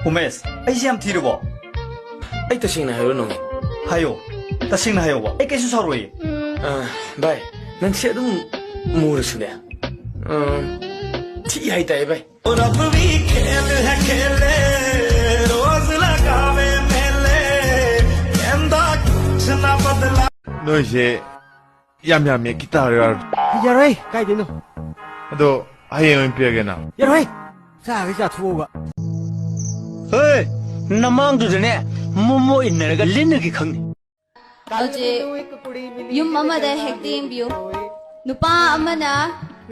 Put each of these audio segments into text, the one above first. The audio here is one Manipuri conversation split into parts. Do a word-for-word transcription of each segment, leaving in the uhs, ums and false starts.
ꯎꯃꯦꯁ, ꯑꯩꯁꯦ ꯌꯥꯝ ꯊꯤꯔꯕꯣ? ꯑꯩ ꯇꯁꯦꯡꯅ ꯍꯥꯏꯔꯣ ꯅꯪ? ꯍꯥꯏꯌꯣ, ꯇꯁꯦꯡꯅ ꯍꯥꯏꯌꯣꯕ, ꯑꯩ ꯀꯩꯁꯨ ꯁꯥꯎꯔꯣꯏꯌꯦ꯫ ꯑ, ꯚꯥꯏ, ꯅꯪꯁꯦ ꯑꯗꯨꯝ ꯃꯨꯔꯁꯨꯅꯦ, ꯑ, ꯊꯤ ꯍꯥꯏꯇꯥꯏ ꯚꯥꯏ꯫ रब भी खेल है खेले, रोज लगावे मेले, कहंदा कुछ ना बदला। ꯅꯣꯏꯁꯦ ꯌꯥꯝ ꯌꯥꯝꯃꯦ, ꯈꯤꯇ ꯍꯥꯏꯔꯣ ꯌꯥꯔꯣꯏ? ꯌꯥꯔꯣꯏ, ꯀꯥꯏꯗꯩꯅꯣ? ꯑꯗꯣ ꯍꯌꯦꯡ ꯑꯣꯏꯅ ꯄꯤꯔꯒꯦ ꯅꯪ꯫ ꯌꯥꯔꯣꯏ, ꯆꯥꯒꯩ ꯆꯥꯊꯣꯛꯑꯣꯕ꯫ ꯍꯦ, ꯅꯃꯥꯡꯗꯨꯗꯅꯦ ꯃꯣꯃꯣ ꯏꯟꯅꯔꯒ ꯂꯤꯟꯅꯒꯤ ꯈꯪꯅꯤ꯫ ꯍꯧꯖꯤꯛ ꯌꯨꯝ ꯑꯃꯗ ꯍꯦꯛꯇ ꯌꯦꯡꯕꯤꯌꯨ꯫ ꯅꯨꯄꯥ ꯑꯃꯅ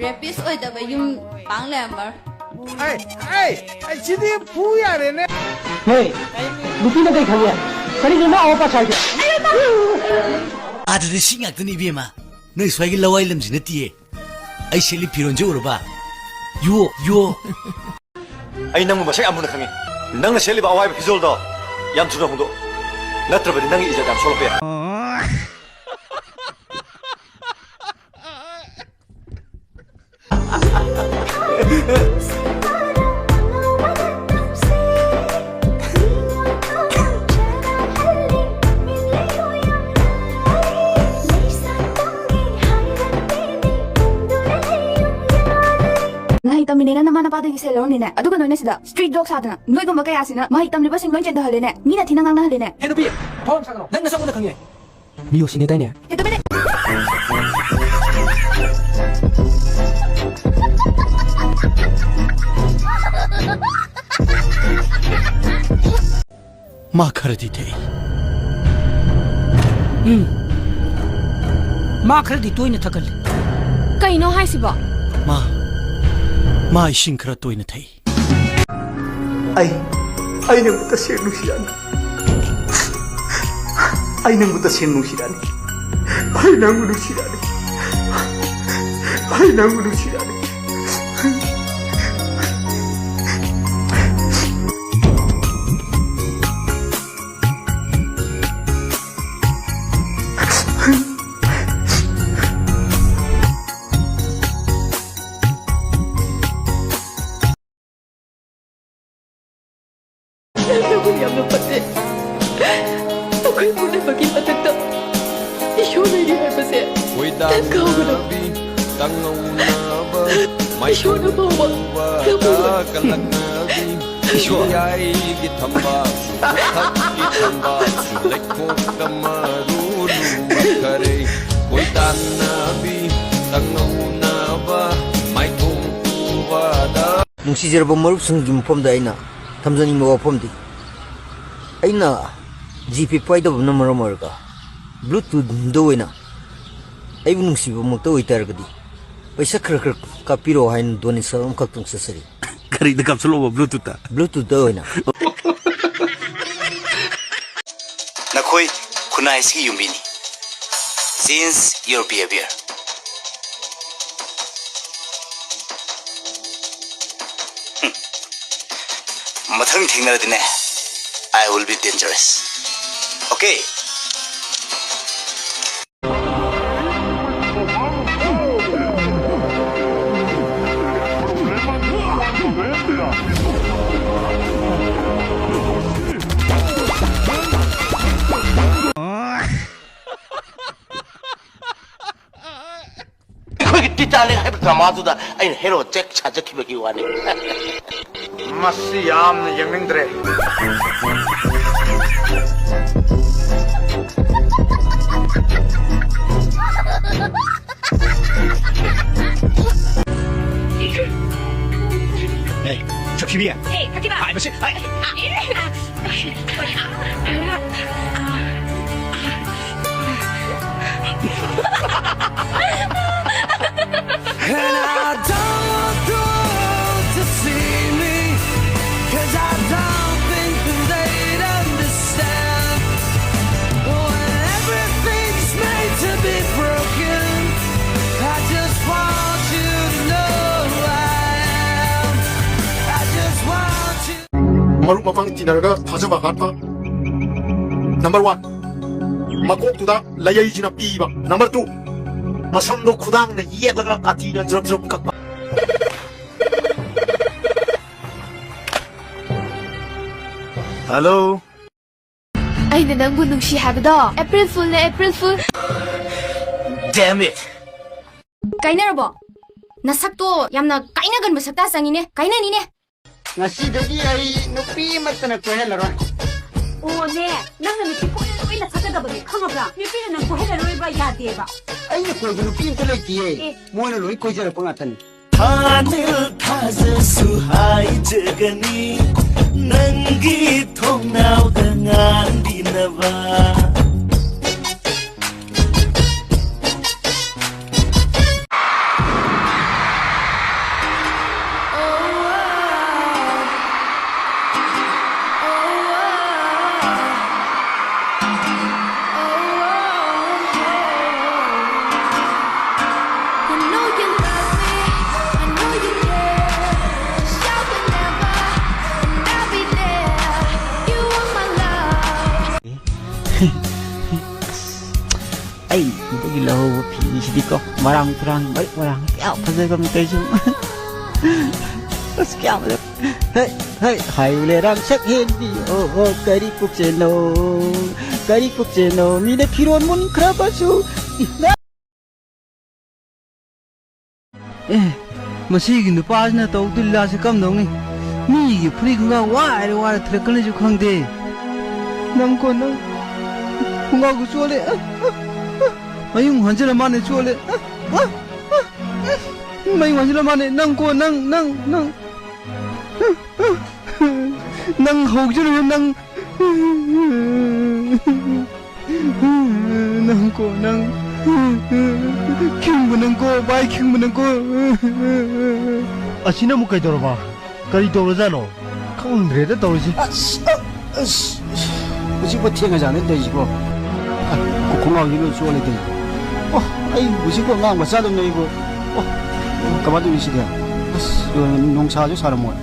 ꯔꯦꯄꯤꯁ ꯑꯣꯏꯗꯕ ꯌꯨꯝ ꯄꯥꯡ ꯂꯩꯔꯝꯃꯔꯣꯏ꯫ ꯑꯩ, ꯑꯩ, ꯑꯩ, ꯁꯤꯗꯤ ꯐꯨ ꯌꯥꯔꯦꯅꯦ꯫ ꯍꯦ, ꯅꯨꯄꯤꯅ ꯀꯩ ꯈꯪꯉꯦ? ꯀꯔꯤꯅꯣ ꯅꯪ ꯑꯋꯥ ꯄꯥ ꯁꯥꯏꯗꯣ? ꯑꯥꯗꯗꯤ ꯁꯤ ꯉꯥꯛꯇꯅꯤ ꯏꯕꯦꯝꯃ꯫ ꯅꯣꯏ ꯁ꯭ꯋꯥꯏꯒꯤ ꯂꯋꯥꯏ ꯂꯝꯁꯤ ꯅꯠꯇꯤꯌꯦ꯫ ꯑꯩ ꯁꯦꯠꯂꯤ ꯐꯤꯔꯣꯟꯁꯦ ꯎꯔꯕ? ꯌꯣ, ꯌꯣ꯫ ꯑꯩ ꯅꯪꯕꯨ ꯃꯁꯛ ꯌꯥꯝ ꯃꯨꯟꯅ ꯈꯪꯉꯤ꯫ ꯅꯪꯅ ꯁꯦꯠꯂꯤꯕ ꯑꯋꯥꯏꯕ ꯐꯤꯖꯣꯜꯗꯣ ꯌꯥꯝ ꯊꯨꯅ ꯍꯣꯡꯗꯣꯛ, ꯅꯠꯇ꯭ꯔꯕꯗꯤ ꯅꯪꯒꯤ ꯏꯖꯠ ꯌꯥꯝ ꯁꯣꯛꯂꯛꯄ ꯌꯥꯏ꯫ ꯃꯍꯩ ꯇꯝꯃꯤꯅꯦꯅ ꯅꯃꯥ ꯅꯄꯥꯗꯒꯤ ꯁꯦꯜ ꯂꯧꯔꯝꯃꯤꯅꯦ, ꯑꯗꯨꯒ ꯅꯣꯏꯅ ꯁꯤꯗ ꯁ꯭ꯇ꯭ꯔꯤꯠ ꯗꯣꯒ ꯁꯥꯗꯅ ꯅꯣꯏꯒꯨꯝꯕ ꯀꯌꯥꯁꯤꯅ ꯃꯍꯩ ꯇꯝꯂꯤꯕꯁꯤꯡ ꯂꯣꯏ ꯆꯦꯟꯊꯍꯜꯂꯦꯅꯦ, ꯃꯤꯅ ꯊꯤꯅ ꯉꯥꯡꯅꯍꯜꯂꯦꯅꯦ꯫ ꯍꯦ ꯅꯨꯄꯤ, ꯊꯋꯥꯏ ꯌꯥꯝ ꯁꯥꯒꯅꯣ, ꯅꯪ ꯅꯁꯛ ꯃꯨꯟꯅ ꯈꯪꯉꯦ꯫ ꯃꯤ ꯑꯣꯏꯁꯤꯅꯦ ꯇꯥꯏꯅꯦ꯫ ꯍꯦ ꯇꯨꯃꯤꯟ ꯂꯩ꯫ ꯃꯥ ꯈꯔꯗꯤ ꯊꯛꯏ꯫ ꯎꯝ꯫ ꯃꯥ ꯈꯔꯗꯤ ꯇꯣꯏꯅ ꯊꯛꯀꯜꯂꯤ꯫ ꯀꯩꯅꯣ ꯍꯥꯏꯁꯤꯕꯣ? ꯃꯥ, ꯃꯥ ꯏꯁꯤꯡ ꯈꯔ ꯇꯣꯏꯅ ꯊꯛꯏ꯫ ꯑꯩ, ꯑꯩ ꯅꯪꯕꯨ ꯇꯁꯦꯡꯅ ꯅꯨꯡꯁꯤꯔꯛꯑꯅꯤ꯫ ꯑꯩ ꯅꯪꯕꯨ ꯇꯁꯦꯡꯅ ꯅꯨꯡꯁꯤꯔꯛꯑꯅꯤ꯫ ꯑꯩ ꯅꯪꯕꯨ ꯅꯨꯡꯁꯤꯔꯛꯑꯅꯤ꯫ ꯑꯩ ꯅꯪꯕꯨ ꯅꯨꯡꯁꯤꯔꯛꯑꯅꯤ꯫ ꯅꯕꯨꯛ ꯌꯥꯝꯅ ꯐꯠꯇꯦ꯫ ꯑꯩꯈꯣꯏ ꯄꯨꯝꯅꯃꯛꯀꯤ ꯃꯊꯛꯇ ꯏꯁꯣꯔ ꯂꯩꯔꯤ ꯍꯥꯏꯕꯁꯦ ꯅꯪ ꯀꯥꯎꯒꯅꯨ꯫ ꯀꯣꯏꯇꯥꯟꯅꯕꯤ, ꯇꯥꯡꯍꯧꯅꯕ, ꯏꯁꯣꯔꯅ ꯐꯥꯎꯕ ꯃꯥꯏꯊꯣꯡ ꯅꯪꯕꯨ ꯀꯜꯂꯛꯅꯕꯤ, ꯏꯁꯣꯔ꯫ ꯌꯥꯏꯒꯤ ꯊꯝꯕꯥꯜꯁꯨ, ꯃꯊꯛꯀꯤ ꯊꯝꯕꯥꯜꯁꯨ, ꯂꯩꯈꯣꯛꯇ ꯃꯔꯨ ꯂꯨꯈꯔꯦ꯫ ꯀꯣꯏꯇꯥꯟꯅꯕꯤ, ꯇꯥꯡꯍꯧꯅꯕ, ꯃꯥꯏꯊꯣꯡ ꯄꯨꯕꯗ꯫ ꯅꯨꯡꯁꯤꯖꯔꯕ ꯃꯔꯨꯞꯁꯤꯡꯒꯤ ꯃꯐꯝꯗ ꯑꯩꯅ ꯊꯝꯖꯅꯤꯡꯕ ꯋꯥꯐꯝꯗꯤ, ꯑꯩꯅ ꯖꯤꯄꯦ ꯄꯥꯏꯗꯕꯅ ꯃꯔꯝ ꯑꯣꯏꯔꯒ Bluetoothꯗ ꯑꯣꯏꯅ ꯑꯩꯕꯨ ꯅꯨꯡꯁꯤꯕꯃꯛꯇ ꯑꯣꯏꯇꯥꯔꯒꯗꯤ ꯄꯩꯁꯥ ꯈꯔ ꯈꯔ ꯀꯥꯞꯄꯤꯔꯛꯑꯣ ꯍꯥꯏꯅ donation ꯑꯃꯈꯛꯇꯪ ꯆꯠꯆꯔꯤ꯫ ꯀꯔꯤꯗ ꯀꯥꯞꯁꯤꯜꯂꯛꯑꯣꯕ Bluetoothꯇ? Bluetoothꯇ ꯑꯣꯏꯅ꯫ ꯅꯈꯣꯏ ꯈꯨꯟꯅꯥꯏ ꯑꯁꯤꯒꯤ ꯌꯨꯝꯕꯤꯅꯤ꯫ Change your behavior. ꯍꯨꯝ꯫ ꯃꯊꯪ ꯊꯦꯡꯅꯔꯗꯤꯅꯦ, I will be dangerous. Okay? ꯑꯩꯈꯣꯏꯒꯤ ꯇꯤꯇꯥꯅꯤꯛ ꯍꯥꯏꯕ ꯗ꯭ꯔꯃꯥꯗꯨꯗ ꯑꯩꯅ ꯍꯦꯔꯣ ꯖꯦꯛ ꯁꯥꯖꯈꯤꯕꯒꯤ ꯋꯥꯅꯤ꯫ ꯃꯁꯤ ꯌꯥꯝꯅ ꯌꯦꯡꯅꯤꯡꯗ꯭ꯔꯦ꯫ Hey, ꯁꯛꯊꯤꯕꯤ꯫ Hey, ꯁꯛꯊꯤꯕ꯫ ꯍꯥꯏꯕꯁꯤ, ꯍꯥꯏ꯫ And I don't want the world to see me, 'cause I don't think that they'd understand. When everything's made to be broken, I just want you to know I am. I just want you. ꯃꯔꯨꯞ ꯃꯄꯥꯡ ꯇꯤꯟꯅꯔꯒ ꯊꯥꯖꯕ ꯍꯥꯠꯄ꯫ Number one, ꯃꯀꯣꯛꯇꯨꯗ ꯂꯩꯌꯩꯁꯤꯅ ꯄꯤꯕ꯫ Number two, ꯃꯁꯝꯗꯣ ꯈꯨꯗꯥꯡꯅ ꯌꯦꯠꯂꯒ ꯀꯥꯇꯤꯅ ꯖ꯭ꯔꯞ ꯖ꯭ꯔꯞ ꯀꯛꯄ꯫ Hello. ꯑꯩꯅ ꯅꯪꯕꯨ ꯅꯨꯡꯁꯤ ꯍꯥꯏꯕꯗꯣ April Fool ꯅꯦ, April Fool. Damn it. ꯀꯥꯏꯅꯔꯕꯣ? ꯅꯁꯛꯇꯣ ꯌꯥꯝꯅ ꯀꯥꯏꯅꯒꯟꯕ ꯁꯛꯇ ꯆꯪꯉꯤꯅꯦ꯫ ꯀꯥꯏꯅꯅꯤꯅꯦ꯫ ꯉꯁꯤꯗꯒꯤ ꯑꯩ ꯅꯨꯄꯤ ꯑꯃꯠꯇꯅ ꯀꯣꯏꯍꯜꯂꯔꯣꯏ꯫ ꯑꯣꯅꯦ, ꯅꯪꯅ ꯅꯨꯄꯤ ꯀꯣꯏꯔꯔꯣꯏꯅ ꯁꯛꯀꯗꯕꯅꯤ, ꯈꯪꯉꯕ꯭ꯔꯥ? ꯅꯨꯄꯤꯅ ꯅꯪ ꯀꯣꯏꯍꯜꯂꯔꯣꯏꯕ ꯌꯥꯗꯦꯕ꯫ ꯑꯩꯅ ꯀꯣꯏꯕ ꯅꯨꯄꯤ ꯑꯝꯇ ꯂꯩꯇꯤꯌꯦ꯫ ꯑꯦ꯫ ꯃꯣꯏꯅ ꯂꯣꯏ ꯀꯣꯏꯖꯔꯛꯄ ꯉꯥꯛꯇꯅꯤ꯫ ꯊꯥꯅꯤꯜ ꯊꯥꯖꯁꯨ ꯍꯥꯏꯖꯒꯅꯤ, ꯅꯪꯒꯤ ꯊꯣꯡꯅꯥꯎꯗ ꯉꯥꯟꯕꯤꯅꯕ꯫ ꯑꯩ ꯁꯤꯗꯒꯤ ꯂꯧꯍꯧꯕ ꯐꯤꯁꯤꯗꯤꯀꯣ, ꯃꯔꯥꯡ ꯇꯨꯔꯥꯡ, ꯃꯔꯤꯛ ꯃꯔꯥꯡ, ꯀꯌꯥ ꯐꯖꯈ꯭ꯔꯕꯅꯤ ꯇꯧꯔꯤꯁꯤ꯫ ꯑꯁ, ꯀꯌꯥ ꯐꯖ-, ꯍꯩ, ꯍꯩ, ꯍꯥꯏꯔꯨꯂꯦꯔꯥꯡ ꯁꯛ ꯍꯦꯟꯕꯤ, ꯑꯣ, ꯑꯣ, ꯀꯔꯤ ꯄꯨꯛꯆꯦꯜꯅꯣ, ꯀꯔꯤ ꯄꯨꯛꯆꯦꯜꯅꯣ, ꯃꯤꯅ ꯐꯤꯔꯣꯟ ꯃꯨꯟꯈ꯭ꯔꯕꯁꯨ, ꯏ-, ꯑꯦ, ꯃꯁꯤꯒꯤ ꯅꯨꯄꯥꯁꯤꯅ ꯇꯧꯗꯣꯏ ꯂꯤꯂꯥꯁꯤ ꯀꯝꯗꯧꯅꯤ? ꯃꯤꯒꯤ ꯐꯨꯔꯤꯠ ꯈꯣꯡꯒ꯭ꯔꯥꯎ ꯋꯥꯏꯔꯦ ꯋꯥꯏꯔꯦ ꯊꯤꯜꯂꯛꯀꯅꯤꯁꯨ ꯈꯪꯗꯦ꯫ ꯅꯪꯀꯣ ꯅꯪ, ꯈꯣꯡꯒ꯭ꯔꯥꯎꯒ ꯆꯣꯠꯂꯦ꯫ ꯑ, ꯑ, ꯑ, ꯃꯌꯨꯡ ꯍꯟꯖꯤꯜꯂ ꯃꯥꯅꯦ ꯆꯣꯠꯂꯦ꯫ ꯑ, ꯑ, ꯑ, ꯎꯝ, ꯃꯌꯨꯡ ꯍꯟꯖꯤꯜꯂ ꯃꯥꯅꯦ꯫ ꯅꯪꯀꯣ ꯅꯪ, ꯅꯪ, ꯅꯪ꯫ ꯅꯪ ꯍꯧꯖꯔꯨ ꯅꯪ꯫ ꯅꯪꯀꯣ ꯅꯪ꯫ ꯈꯤꯡꯕ ꯅꯪꯀꯣ, ꯚꯥꯏ ꯈꯤꯡꯕ ꯅꯪꯀꯣ꯫ ꯑꯁꯤꯅ ꯑꯃꯨꯛ ꯀꯩꯗꯧꯔꯕ? ꯀꯔꯤ ꯇꯧꯔꯖꯥꯠꯅꯣ? ꯈꯪꯗ꯭ꯔꯦꯗ ꯇꯧꯔꯤꯁꯤ꯫ ꯑꯁ, ꯑ, ꯑꯁ, ꯍꯧꯖꯤꯛꯄꯨ ꯊꯦꯡꯉꯖꯥꯠꯅꯦ ꯇꯧꯔꯤꯁꯤꯕꯣ꯫ ꯑ, ꯈꯣꯡꯒ꯭ꯔꯥꯎꯁꯤ ꯂꯣꯏ ꯆꯣꯠꯂꯦ ꯇꯧꯔꯤꯁꯤ꯫ ꯑꯣ, ꯑꯩ ꯍꯧꯖꯤꯛꯄꯨ ꯑꯉꯥꯡ ꯃꯆꯥꯗꯧꯅ ꯑꯩꯕꯨ꯫ ꯑꯣ, ꯀꯃꯥꯏꯅ ꯇꯧꯅꯤ ꯁꯤꯗꯤ? ꯑꯁ, ꯅꯨꯡꯁꯥꯁꯨ ꯁꯥꯔꯝꯃꯣꯏ꯫